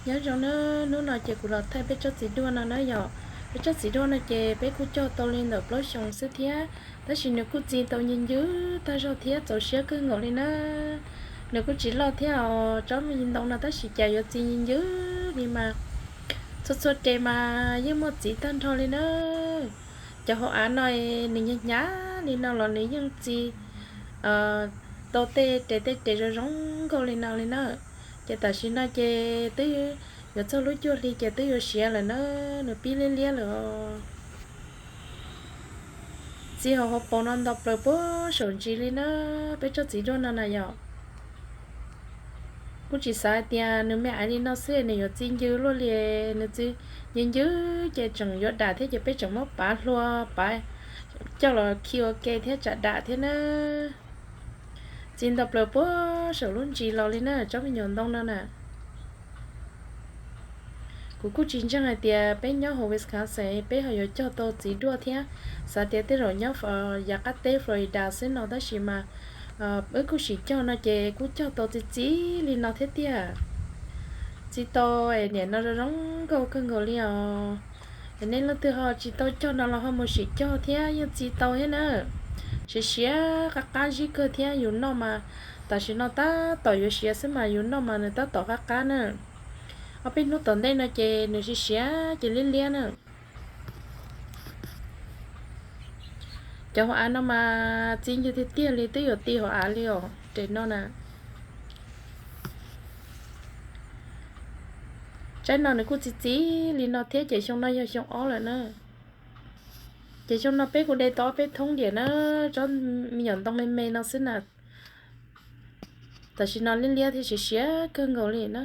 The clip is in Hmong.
Nyob zoo na, hnub no ces kuv los thaij peb tsob txiv duaj no na yom. Peb tsob txiv duaj no ces peb kuj cog tau li ntawm plaub xyoos xwb thiab, tab sis nws kuj txi tau ncw ncwb tag zog thiab txaus siab kawg nkaus li na. Nws kuj tsis loj thiab os, tsob me ntoo no tab sis cas yuav txi ncw ncwb li mas, txhua txhua tes mas yeej muaj txiv tag nrho li na. Cov hauv av no nws hnyav hnyav li no los nws yeej txi tau tej tes tej tes zoo zoo nkauj li no li na. Ces tam sim no ces twb yuav txog lub cuaj hli ces twb yuav siav lawm na, nws pib liab liab lawm os. Txi hauv hauv paus no nto plaws puag saum ntsis li na, peb tsob txiv duaj no na yom. Kuj tsis xav hais tias nws me aiv li no xwb nws yuav txi ncw luaj li, nws txi ncw ncwb ces tseem yuav dam thiab ces peb tseem muab pav hlua, pav coj los khi ua ke thiab tsam dam thiab na. Txi nto plaws puag saum lub ntsis los li na tsob me nyuam ntoo no na. Kuv kuj tsis ntseeg hais tias peb nyob hauv Wisconsin peb ho yuav cog tau txiv duaj thiab, xav tias tej zaum nyob yav qab teb Florida xwb no tab sis mas wb kuj sim cog no ces kuj cog tau txi txiv li no thiab tiag. Txi tau niam no zoo zoo nkauj kawg nkaus li os. Es nej leej twg ho tsis tau cog no los ho mus sim cog thiab yeej txi tau thiab na. Siav siav qab qab zib kawg thiab yus noj mas, tam sim no tab tom yuav siav xwb mas yus noj mas nws tab tom qab qab na. Ob peb hnub tom ntej no ces nws siav siav ces liab liab na. Cov hauv av no mas txi ncw tiag tiag li, twb yuav ti hauv av li os tes no na. Tsaib no nws kuj txi txiv li no thiab ces xyoo no yog xyoo ob lawm na. Ces xyoo no peb kuj de tau ob peb thoob diam na, tsob me nyuam ntoo me me no xwb na. Tam sim no liab liab thiab siav siav kawg nkaus li na.